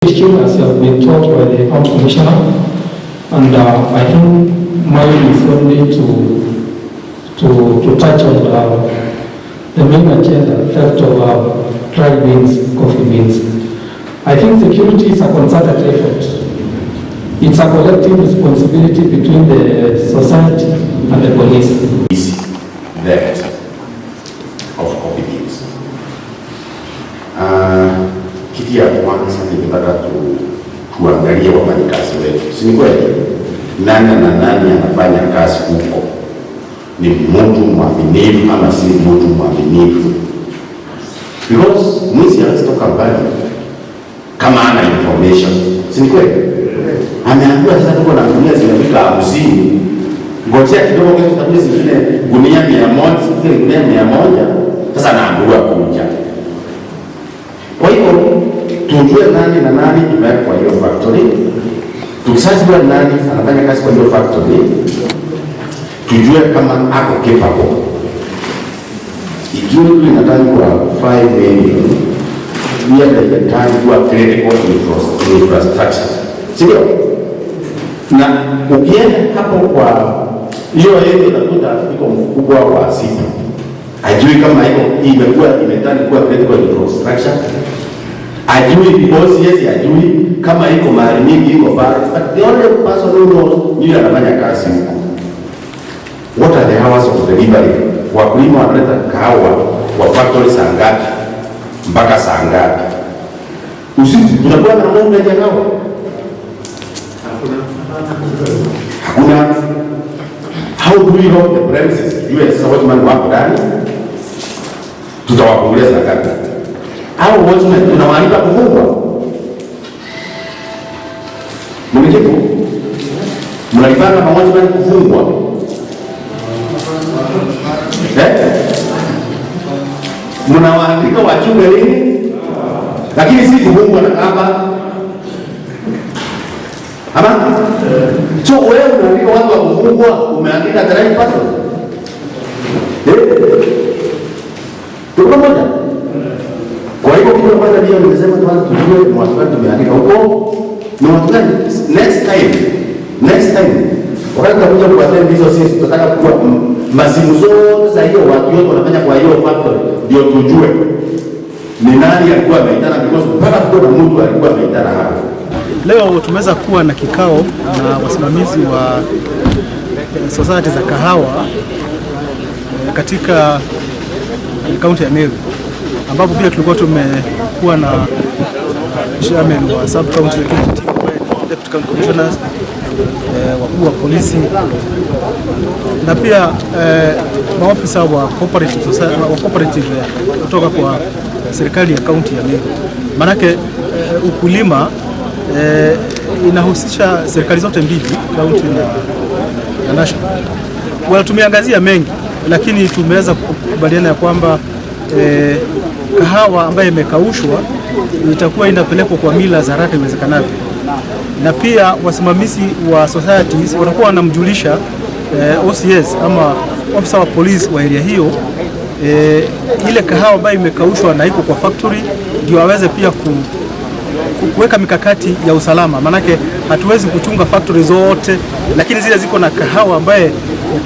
Issue as you have been taught by the County Commissioner, and I think mine is only to touch on the main agenda, theft of dry beans, coffee beans. I think security is a concerted effort. It's a collective responsibility between the society and the police. Is theft of coffee beans. Kitu ya kwanza ningetaka tuangalie wafanyikazi wetu, si ni kweli? Nani na nani anafanya kazi huko? Ni mtu mwaminifu ama si mtu mwaminifu? Because mwizi hawezi toka mbali kama ana information, si ni kweli? Ameambiwa sasa tuko na gunia zimefika 50, ngojea kidogo, kesho tutakuja zingine gunia 100, zingine gunia 100. Sasa naambiwa kuja. Kwa hivyo tujue nani na nani tumeweka kwa hiyo factory. Tukishajua nani anafanya kazi kwa hiyo factory, tujue kama ako capable. Ikiwa ile inatajwa 5 million, pia inatajwa critical infrastructure, si ndio? Na ukienda hapo kwa hiyo area utakuta iko mkubwa wa sifa, ajui kama iko imekuwa imetani kuwa critical infrastructure, ajui OCS, ajui kama iko mahali mingi iko pale, but the only person who knows ni yule anafanya kazi huko. What are the hours of delivery? Wakulima wanaleta kahawa kwa factory saa ngapi mpaka saa ngapi? Usiku tunakuwa na ng'ombe ya kahawa? Hakuna. How do we lock the premises? Tujue sasa watchman wako ndani, tutawafungulia saa ngapi? Au watchman tunawalipa kufungwa? Mnijibu? Mnalipanga ma watchman kufungwa? Eh? Mnawaandika wachunge nini? Lakini si kufungwa na kamba. Ama? So wewe unaandika watu wa kufungwa, umeandika the right person. Eh? Tuko pamoja? Kwa hivyo kitu kwanza ndio nimesema tuanze tujue ni watu gani tumeandika huko. Ni watu gani? Next time. Next time. Wakati tutakuja kuattend hizo, sisi tutataka kuwa masimu zote za hiyo watu wote wanafanya kwa hiyo factory ndio tujue ni nani alikuwa ameitana, because mpaka kuwa na mtu alikuwa ameitana hapo. Leo tumeweza kuwa na kikao na wasimamizi wa society za kahawa katika kaunti ya Meru, ambapo pia tulikuwa tumekuwa na chairman wa sub county security team, deputy county commissioners, wakuu wa polisi na pia maofisa wa cooperative society, wa cooperative kutoka kwa serikali ya kaunti ya Meru. Maanake ukulima inahusisha serikali zote mbili, kaunti na national. Well, tumeangazia mengi, lakini tumeweza kukubaliana ya kwamba kahawa ambayo imekaushwa itakuwa inapelekwa kwa millers haraka iwezekanavyo, na pia wasimamizi wa societies watakuwa wanamjulisha OCS ama ofisa wa polisi wa area hiyo ile kahawa ambayo imekaushwa na iko kwa factory, ndio aweze pia kuweka mikakati ya usalama, maanake hatuwezi kuchunga factory zote, lakini zile ziko na kahawa ambaye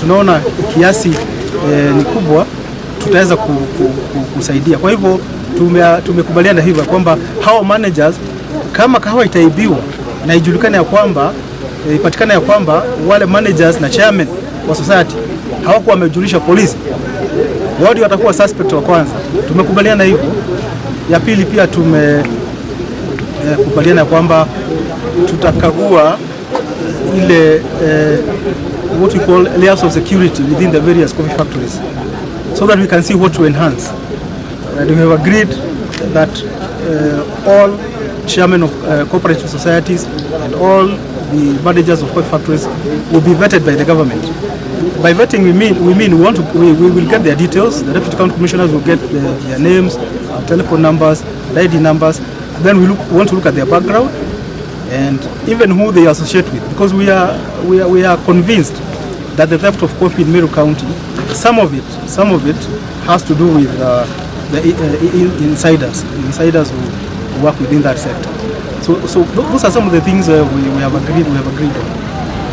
tunaona kiasi ni kubwa, tutaweza kusaidia. Kwa hivyo tumekubaliana hivyo kwamba hao managers, kama kahawa itaibiwa na ijulikane ya kwamba ipatikane ya kwamba wale managers na chairman wa society hawakuwa wamejulisha polisi, wao ndio watakuwa suspect wa kwanza. Tumekubaliana hivyo. Ya pili pia tumekubaliana kwamba tutakagua ile what we call layers of security within the various coffee factories so that we can see what to enhance. And we have agreed that all chairmen of cooperative societies and all the managers of coffee factories will be vetted by the government. By vetting, we mean we want to we will get their details. The deputy county commissioners will get their names, telephone numbers, and ID numbers. And then we want to look at their background and even who they associate with, because we are convinced that the theft of coffee in Meru County, some of it has to do with the insiders who work within that sector. So those are some of the things we have agreed on.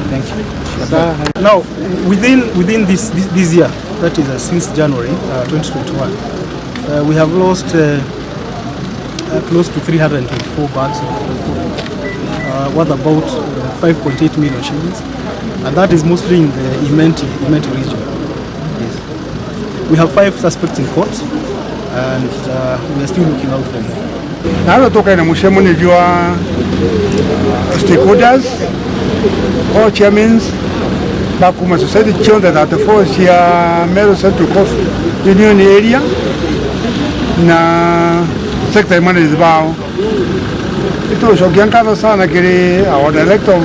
Thank you. Now, within this year, that is since January 2021, we have lost close to 324 bags of coffee, worth about 5.8 million shillings, and that is mostly in the Imenti region. Yes. We have five suspects in court, and we are still looking out for more. Nalo toka ina mushemanio wa stakeholders, all chairmen bakuma society chionde 34 cia Meru Central Coffee Union area na sector managers bao. Itucokia nkatho sana kiri our director of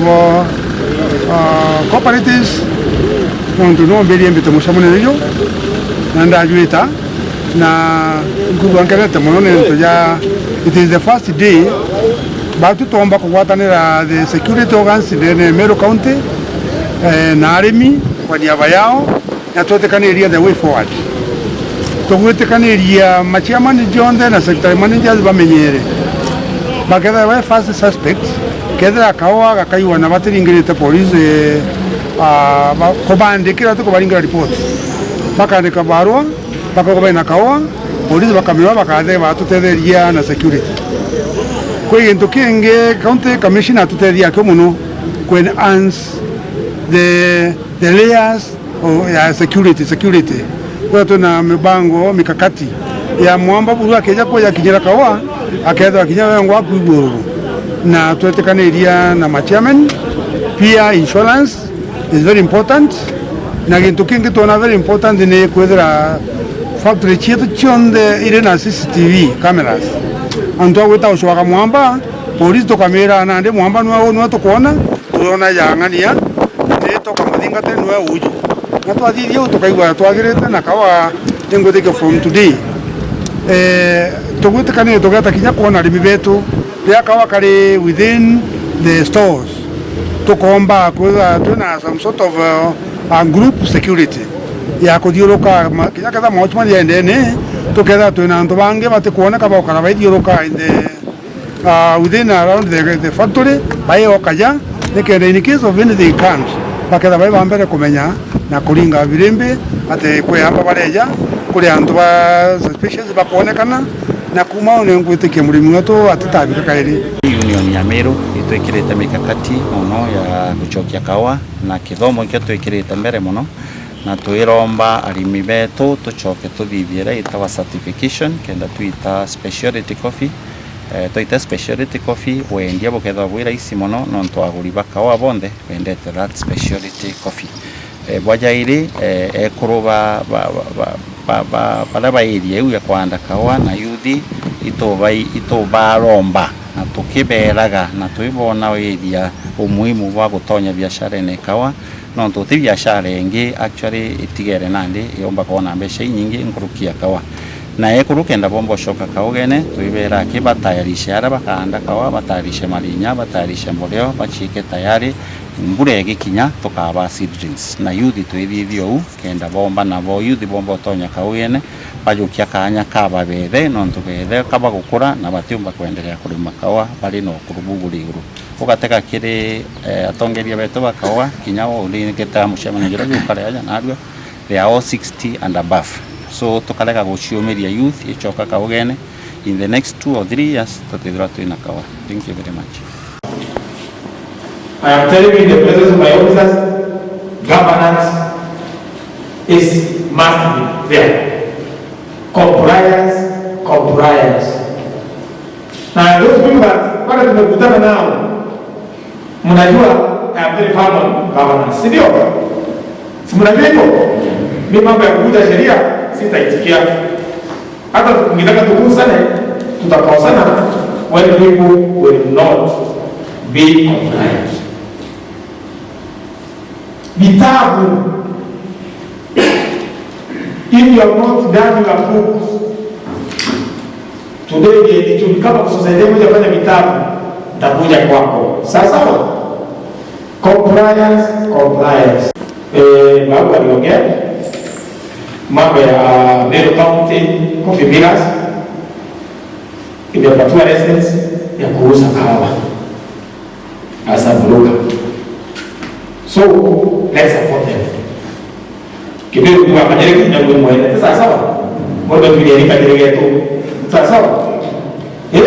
cooperatives nontu no mbirie mbite mushemanio na ndajuita na ngugua nkenete muno ni ntu ja it is the first day batu tomba kugwatanira the security organs in Meru County na arimi kwa niaba yao na twetikaniria the way forward. Tugwitikaniria machairman jonthe na secretary managers bamenyere baketha we first suspect kethira kaoa gakaiwa na batiringirite police kubandikira tukubaringira report, bakandika barua bakogoba na kaoa polisi bakamira bakathe batutetheria na security. Kwi gintu kingi county commissioner atutetheria kio muno ku enhance the layers of ya security. Kwa tuna mibango mikakati ya mwamba buru akeja kwa kinyera kaoa aketha kinya wengo akuiguru na twetikaniria na machairman. Pia insurance is very important, na gintu kingi tuona very important ni kwethira factory chietu chionthe iri na CCTV cameras. Antu agwita ucwaga mwamba polisi tukamira nandi mwamba nwe nwe tukuona turona yang'ania ni tukamuthingate nwe uju na twathithia u tukaigua twagirite na kawa ningwitikia from today tugwitikanire tugeta kinya kuona arimi betu ria kawa kari within the stores, tukomba kwitha twina some sort of group security ya kuthiuruka kinya ketha mochi mathiendene tuketha twina antu bangi batikuoneka baukara baithiuruka in the within around the factory baiokaja nikenda in case of anything comes baketha bai bambere kumenya na kuringa birimbi ati kwihamba bareja kuri antu ba suspicious bakuonekana na kuma ni ngwitikia murimi wetu atitabika kairi. Union ya Meru itwikirite mikakati muno ya gucokia kawa na kithomo ikio twikirite mbere muno na twiromba arimi betu tucoke tuthithiere itawa certification kenda twita specialty coffee. Twita specialty coffee wendia bukethwa bwi raisi muno nontu aguri ba kawa bonthe bendete that specialty coffee. Bwajairi ekuru ba ba ba baria ba area iu ya kwanda kawa na yuthi itubaromba na tukiberaga na twibona area umuhimu wa gutonya biashara-ini kawa nontu ti biashara ingi actually itigere nandi yomba kuona mbeca inyingi nkurukia kawa na ekuru kenda bombo shoka kaugene twibera ki batayarishe ara bakanda kawa batayarishe marinya batayarishe mboleo bachike tayari mbura igikinya tukaba seedlings na yuthi twithithio u kenda bomba nabo yuthi bomba utonya kaugene bajukia kanya kaba bethe nontu bethe kaba gukura na batiumba kwendelea kurima kawa bari no kurubuguri iguru ugateka kiri atongeria betu bakawa kinya uringite mucemanio jura gukare aja narua they are all 60 and above, so tukarega guciumiria youth icoka kaugene in the next 2 or 3 years tutithira twina kawa. Thank you very much. I am telling you in the presence of my officers, governance is must be there. Compliance, compliance. Now those people that wale tumekutana nao, mnajua I am very firm on governance, si ndio? Si mnajua hivyo? Mimi mambo ya kuvunja sheria sitaitikia. Hata mkitaka tukuzane, tutakosana when people will not be compliant. Vitabu, if you have not done your book today, ni kama kusaidia moja fanya vitabu, nitakuja kwako. Sawa sawa. Compliance, compliance. Babu aliongea mambo ya Meru County Coffee Millers imepatiwa license. ya kuuza kahawa as a broker. So let's support them. Kidogo kwa kanyere kinya mwe mwene. Sasa sawa. Mbona tuliandika kanyere yetu? Sasa sawa. Eh,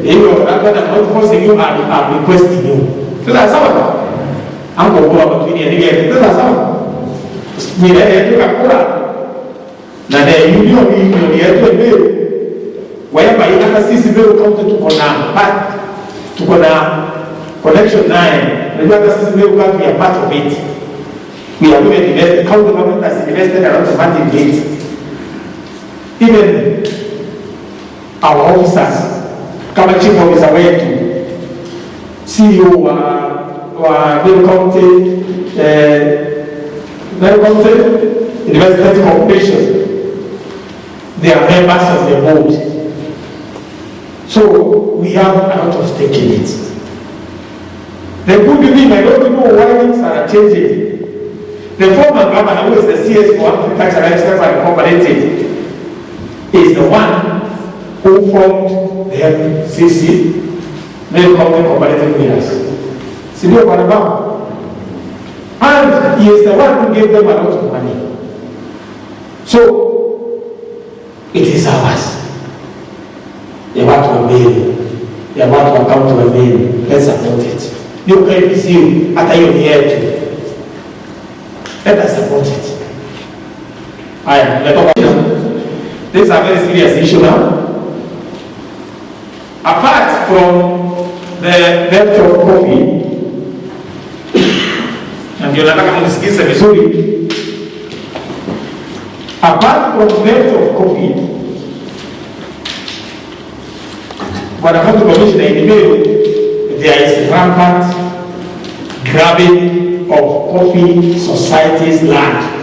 hiyo hata not forcing you, I'm requesting you. Sasa sawa. Ango kwa tuliandika yetu. Sasa sawa. Nyerere yetu kakura. Na ne union yetu ndio whereby hata sisi Meru County tuko na part, tuko na connection naye. Unajua hata sisi Meru County we are part of it. We have even invested, county government has invested a lot of money in it. Even our officers, kama chief officer wetu, CEO wa Meru County, Meru County Investment Corporation, they are members of the board. So we have a lot of stake in it. The good thing, I don't know why things are changing. The former governor, who is the CS for Agriculture, Livestock and Cooperative, is the one who formed the MCC, Meru County Cooperative Millers. Si ndio bwana baba? And he is the one who gave them a lot of money. So it is ours. Ya watu wa Meru, ya watu wa kaunti wa Meru. Let's support it. Hiyo KPC hata hiyo ni yetu. Let us support it. Haya, natoka. This is a very serious issue now. Apart from the theft of coffee, na ndio nataka mnisikize vizuri. Apart from theft of coffee, Bwana County Commissioner in Meru, there is rampant grabbing of coffee societies land.